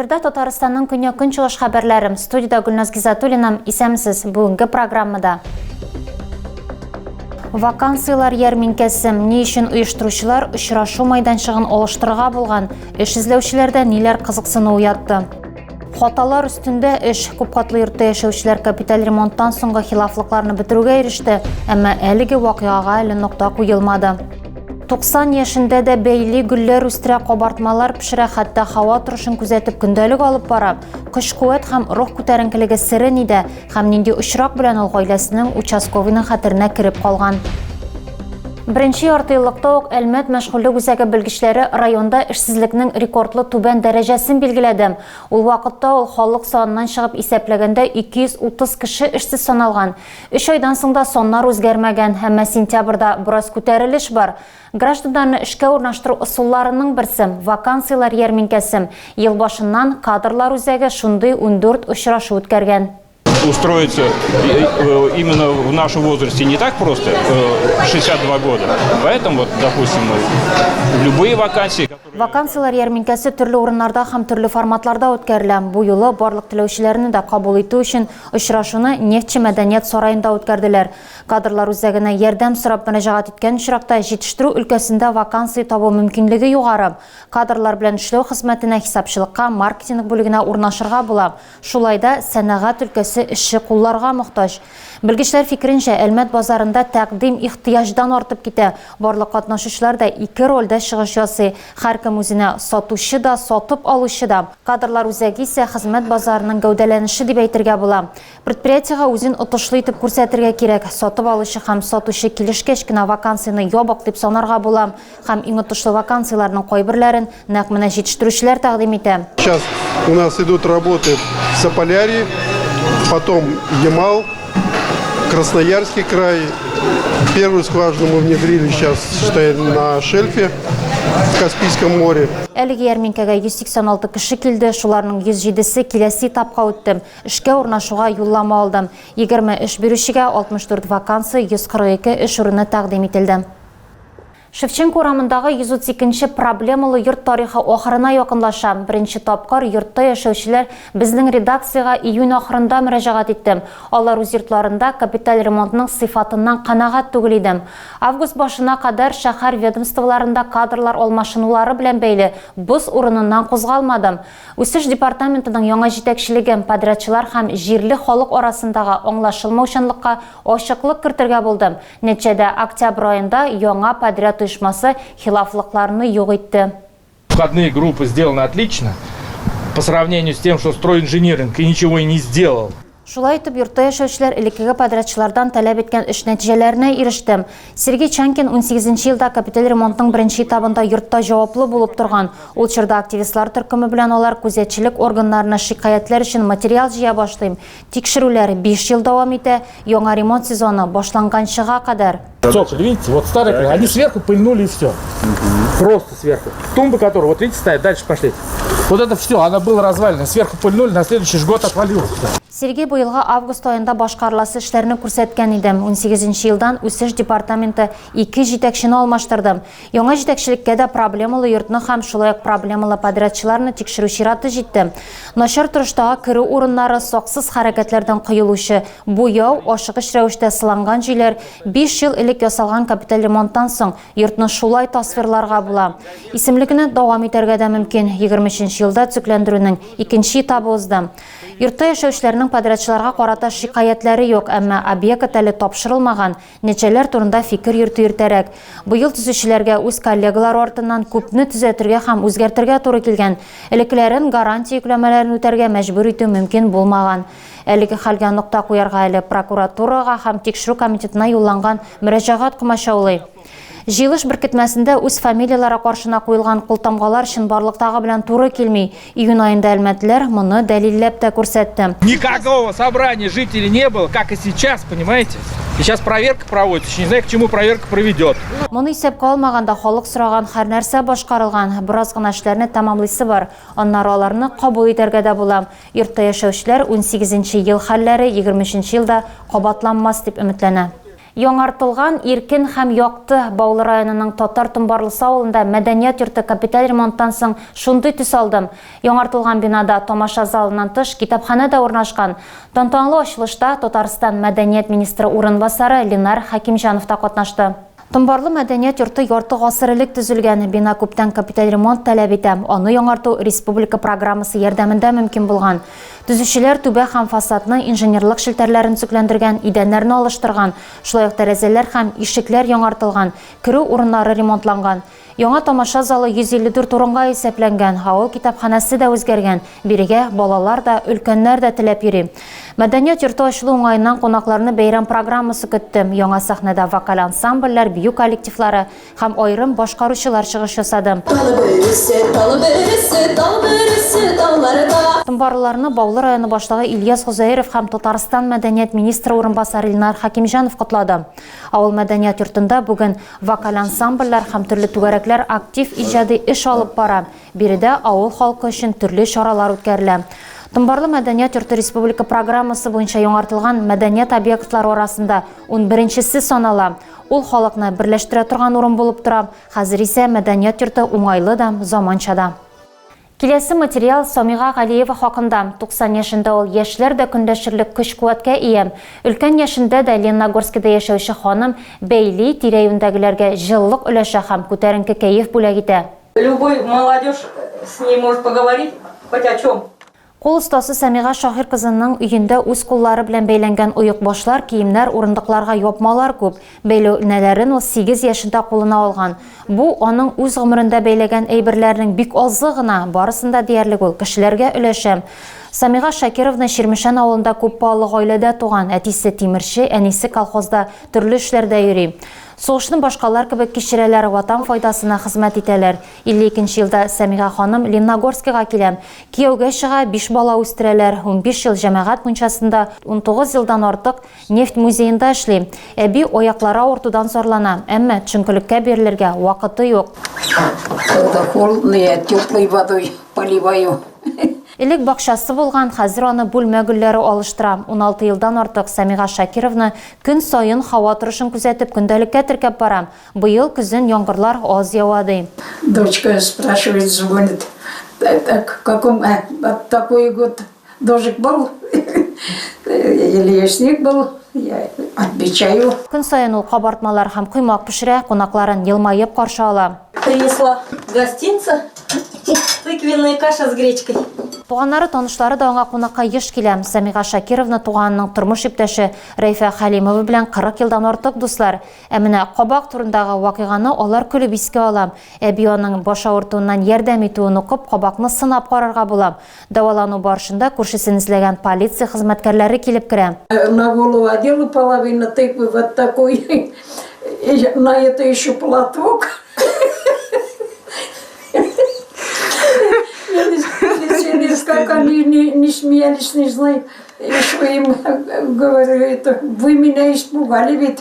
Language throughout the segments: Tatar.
Эфирда Татарстанның көньяк-көнчыгыш хәбәрләре. Студиядә Гөлназ Гизатуллина. Исәнмесез. Бүгенге программада. Вакансияләр ярминкәсе. Ни өчен оештыручылар очрашу майданчыгын алыштырырга булган? Эш эзләүчеләрдә ниләр кызыксыну уятты? Хаталар өстендә эш. Күпкатлы йортта яшәүчеләр капиталь ремонттан соңгы хилафлыкларны бетерүгә иреште, әмма әлеге вакыйгага әле нокта куелмады. 90 яшендә дә бәйли, гөлләр үстерә, кабартмалар пешерә, хәтта һава торышын күзәтеп көндәлек алып бара. Көч-куәт һәм рух күтәренкелеге сере нидә һәм нинди очрак белән ул гаиләсенең участковыйның хәтеренә кереп калган? Беренче яртыеллыкта ук Әлмәт мәшгульлек үзәге белгечләре районда эшсезлекнең рекордлы түбән дәрәҗәсен билгеләде. Ул вакытта ул халык саныннан чыгып исәпләгәндә 230 кеше эшсез саналган. Өч айдан соң да саннар үзгәрмәгән, әмма сентябрьдә бераз күтәрелеш бар. Гражданнарны эшкә урнаштыру ысулларының берсе, вакансияләр ярминкәсе. Ел башыннан кадрлар үзәге шундый 14 очрашу үткәргән. Устроиться именно в нашем возрасте не так просто, 62 года. Поэтому, вот, допустим, любые вакансии... Вакансияләр ярминкәсе төрле урыннарда һәм төрле форматларда үткәрелә. Бу юлы барлык теләүчеләрне дә кабул итү өчен очрашуны Нефтьче мәдәният сараенда үткәрделәр. Кадрлар үзәгенә ярдәм сорап мөрәҗәгать иткән очракта җитештерү өлкәсендә вакансия табу мөмкинлеге югары. Кадрлар белән эшләү хезмәтенә, хисапчылыкка, маркетинг бүлегенә урнашырга була. Шулай да сәнәгать өлкәсе эшче кулларга мохтаҗ. Белгечләр фикеренчә, Әлмәт базарында тәкъдим ихтыяҗдан артып китә. Барлык катнашучылар да ике рольдә чыгыш ясый. Һәркем үзенә сатучы да, сатып алучы да. Кадрлар үзәге исә хезмәт базарының гәүдәләнеше дип әйтергә була. Предприятиегә үзен отышлы итеп күрсәтергә кирәк. Сатып алучы һәм сатучы килешкәч кенә вакансияне ябык дип санарга була. Һәм иң отышлы вакансияләрнең кайберләрен нәкъ менә җитештерүчеләр тәкъдим итә. Сейчас у нас идут работы в Заполярье, потом Ямал, Красноярский край. Первую скважину мы внедрили сейчас, считай, на шельфе в Каспийском море. Әлеге ярминкәгә 186 кеше килде, шуларның 107-се киләсе этапка үтте. Эшкә урнашуга юллама алды. 20 эш бирүчегә 64 вакансия, 142 эш урыны тәкъдим ителде. Шевченко урамындагы 132 нче проблемалы йорт тарихы ахырына якынлаша. Беренче тапкыр йортта яшәүчеләр безнең редакциягә июнь ахырында мөрәҗәгать итте. Алар үз йортларында капиталь ремонтның сыйфатыннан канәгать түгел иде. Август башына кадәр шәһәр ведомстволарында кадрлар алмашынулары белән бәйле боз урыныннан кузгалмады. Үсеш департаментының яңа җитәкчелеге подрядчылар һәм җирле халык арасындагы аңлашылмаучанлыкка ачыклык кертергә булды. Нәтиҗәдә, октябрь аенда яңа подряд оешмасы хилафлыкларны юк итте. Входные группы сделаны отлично, по сравнению с тем, что стройинжиниринг и ничего и не сделал. Шулай итеп, йортта яшәүчеләр элеккеге подрядчылардан таләп иткән эш нәтиҗәләренә иреште. Сергей Чанкин унсигезенче елда капиталь ремонтның беренче этабында йортта җаваплы булып торган. Ул чорда активистлар төркеме белән алар күзәтчелек органнарына шикаятьләр өчен материал җыя башлый. Тикшерүләр биш ел давам итә, яңа ремонт сезоны башланганчыга кадәр. Цоколь, видите, вот старый, да, они сверху пыльнули и все. Просто сверху. Тумбы, которые, вот видите, стоят, дальше пошли. Вот это все, она была развалена. Сверху пыльнули, на следующий же год отвалилось. Сергей бу елга август аенда башкарыласы эшләрне күрсәткән иде. Унсигезенче елдан үсеш департаменты ике җитәкчене алмаштырды. Яңа җитәкчелеккә дә проблемалы йортны һәм шулай ук проблемалы подрядчыларны тикшерү чираты җитте. Начар торыштагы керү урыннары, саксыз хәрәкәтләрдән коелучы буяу, ашыгыч рәвештә сыланган җөйләр, биш ел элек ясалган капиталь ремонттан соң йортны шулай тасвирларга була. Исемлекне дәвам итәргә дә мөмкин. 23 елда төзекләндерүнең икенче этабы узды. Йортта яшәүчеләрнең подрядчыларга карата шикаятьләре юк, әмма объект әле тапшырылмаган. Нәтиҗәләр турында фикер йөртү иртәрәк. Быел төзүчеләргә үз коллегалары артыннан күпне төзәтергә һәм үзгәртергә туры килгән. Элеккеләрен гарантия йөкләмәләрен үтәргә мәҗбүр итү мөмкин булмаган. Әлеге хәлгә нокта куярга әле прокуратурага һәм тикшерү комитетына юлланган мөрәҗәгать комачаулый. Җыелыш беркетмәсендә үз фамилияләре каршына куелган култамгалар чынбарлыктагы белән туры килми. Июнь аенда әлмәтлеләр моны дәлилләп тә күрсәтте. Никакого собрания жителей не было, как и сейчас, понимаете? И сейчас проверка проводится, еще не знаю, к чему проверка проведет. Моны исәпкә алмаганда, халык сораган һәрнәрсә башкарылган. Бераз гына эшләрне тәмамлыйсы бар. Аннары аларны кабул итәргә дә була. Йортта яшәүчеләр унсигезенче ел хәлләре егерме өченче елда кабатланмас дип өметләнә. Яңартылган, иркен һәм якты Баулы районының Татар Томбарлысы авылында мәдәният йорты капиталь ремонттан соң шундый төс алды. Яңартылган бинада тамаша залыннан тыш, китапханә дә урнашкан. Тантаналы ачылышта Татарстан мәдәният министры урынбасары Ленар Хәкимҗанов та катнашты. Томбарлы мәдәният йорты ярты гасыр элек төзелгән. Бина күптән капиталь ремонт таләп итә. Аны яңарту республика программасы ярдәмендә мөмкин булган. Төзүчеләр түбә һәм фасадны, инженерлык челтәрләрен төзекләндергән, идәннәрне алыштырган, шулай ук тәрәзәләр һәм ишекләр яңартылган, керү урыннары ремонтланган. Яңа тамаша залы 154 урынга исәпләнгән, авыл китапханәсе дә үзгәргән, бирегә балалар да, өлкәннәр дә теләп йөри. Мәдәният йорты ачылу уңаеннан кунакларны бәйрәм программасы көтте. Яңа сәхнәдә вокаль ансамбльләр, бию коллективлары һәм аерым башкаручылар чыгыш ясады. Тал бөресе, тал бөресе, тал бөресе тауларда. Томбарлыларны Баулы районы башлыгы Ильяс Гозәеров һәм Татарстан мәдәният министры урынбасары Илнар Хәкимҗанов котлады. Авыл мәдәният йортында бүген вокаль ансамбльләр һәм төрле түгәрәкләр актив иҗади эш алып бара. Биредә авыл халкы өчен төрле чаралар үткәрелә. Томбарлы мәдәният йорты республика программасы буенча яңартылган мәдәният объектлары арасында унберенчесе санала. Ул халыкны берләштерә торган урын булып тора. Хәзер исә мәдәният йорты уңайлы да, заманча да. Киләсе материал Самига Галиева хакында. 90 яшендә ул яшьләр дә көнләшерлек көч-куәткә ия. Өлкән яшендә дә Лениногорскида яшәүче ханым бәйли, тирә-юньдәгеләргә җылылык өләшә һәм күтәренке кәеф бүләк итә. Любой молодежь с ней может поговорить хоть о чем. Кул остасы Сәмига Шаһир кызының өендә үз куллары белән бәйләнгән оекбашлар, киемнәр, урындыкларга япмалар күп. Бәйләү энәләрен ул сигез яшендә кулына алган. Бу, аның үз гомерендә бәйләгән әйберләренең бик азы гына, барысын да диярлек ул кешеләргә өләшә. Самига Шакировна Чирмешән авылында күпбалалы гаиләдә туган, әтисе тимерче, әнисе колхозда төрле эшләрдә йөри. Сугышны башкалар кебек кичерәләр, Ватан файдасына хезмәт итәләр. 52 нче елда Сәмига ханым Ленногорскига килә. Кияүгә чыга, биш бала үстерәләр. 15 ел җәмәгать мунчасында, 19 елдан артык нефть музеенда эшли. Әби аяклары авыртудан зарлана, әмма төшенкелеккә бирелергә вакыты юк. Когда холодно, я теплой водой поливаю. Элек бакчасы булган, хәзер аны бүлмә гөлләре алыштыра. 16 елдан артык Сәмига Шакировна көн саен һава торышын күзәтеп, көндәлеккә теркәп бара. Быел көзен яңгырлар аз ява, ди. Дочка спрашивает, звонит, так, каком, такой год дождик был, или снег был, я отмечаю. Көн саен ул кабартмалар һәм коймак пешерә, кунакларын елмаеп каршы ала. Принесла гостинца, тыквенная каша с гречкой. Туганнары, танышлары да аңа кунакка еш килә. Сәмига Шакировна туганының тормыш иптәше Рәйфә Хәлимова белән 40 елдан артык дуслар. Ә менә кабак турындагы вакыйганы алар көлеп искә ала. Әби аның баш авыртуыннан ярдәм итүен укып, кабакны сынап карарга була. Дәвалану барышында күршесен эзләгән полиция хезмәткәрләре килеп керә. На голову одела половину тыквы вот такой, и на это еще платок. Как они не смеялись, не знаю. Еще им говорю, это вы меня испугали ведь.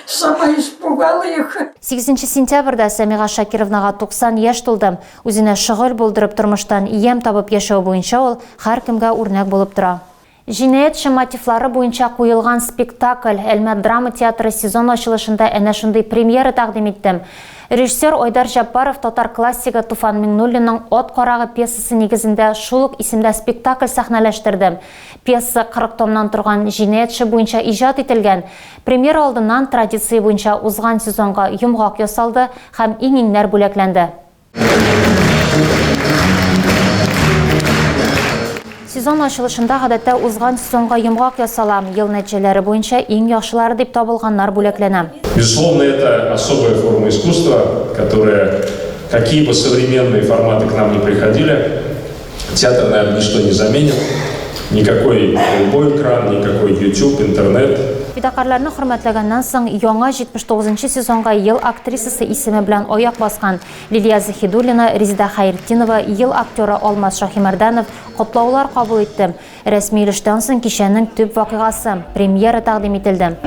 Сама испугала их. 8 сентябрьдә Сәмига Шакировнага 90 яшь тулды. Үзенә шөгыль булдырып тормыштан ямь табып яшәү буенча ул һәркемгә үрнәк булып тора. Җинаятьче мотивлары буенча куелган спектакль Әлмәт драма театры сезон ачылышында әнә шундый премьера тәкъдим итте. Режиссер Айдар Җәббаров татар классигы Туфан Миңнуллинның Ат карагы пьесасы нигезендә шул ук исемдә спектакль сәхнәләштерде. Пьеса 40 томнан торган җинаятьче буенча иҗат ителгән. Премьера алдыннан традиция буенча узган сезонга йомгак ясалды һәм иң-иңнәр бүләкләнде. Сезон ачылышында гадәттә узган сезонга йомгак ясала. Ел нәтиҗәләре буенча иң яхшылары дип табылганнар бүләкләнә. Безусловно, это особая форма искусства, которая, какие бы современные форматы к нам ни приходили, театр, наверное, ничто не заменит. Никакой голубой экран, никакой YouTube, интернет. Фидакарьләрне хөрмәтләгәннән соң, яңа 79 нчы сезонга Ел актрисасы исеме белән аяк баскан Лилия Заһидуллина, Резеда Хәертдинова, Ел актеры Алмаз Шаһимәрдәнов котлаулар кабул итте. Рәсми өлештән соң кичәнең төп вакыйгасы, премьера тәкъдим ителде.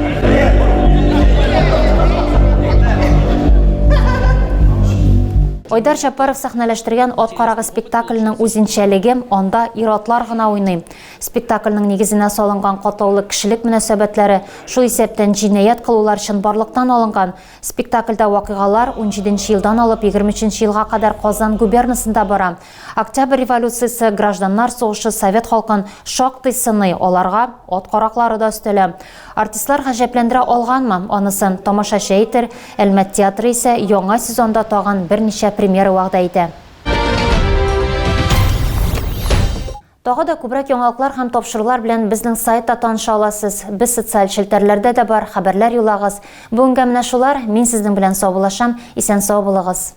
Айдар Җәббаров сәхнәләштергән Ат карагы спектакленең үзенчәлеге, анда ир-атлар гына уйный. Спектакльнең нигезенә салынган катлаулы кешелек мөнәсәбәтләре, шул исәптән җинаять кылулар чынбарлыктан алынган. Спектакльдә вакыйгалар унҗиденче елдан алып 23 нче елга кадәр Казан губернасында бара. Октябрь революциясе, гражданнар сугышы совет халкын шактый сыный, аларга ат караклары да өстәлә. Артистлар гаҗәпләндерә алганмы? Анысын тамашачы әйтер. Әлмәт театры исә яңа сезонда тагын берничә премьера вәгъдә итә. Тагы да күбрәк яңалыклар һәм тапшырулар белән безнең сайтта таныша аласыз. Без социаль челтәрләрдә дә бар, хәбәрләр юллагыз. Бүгенгә менә шулар, мин сезнең белән саубуллашам, исән-сау булыгыз.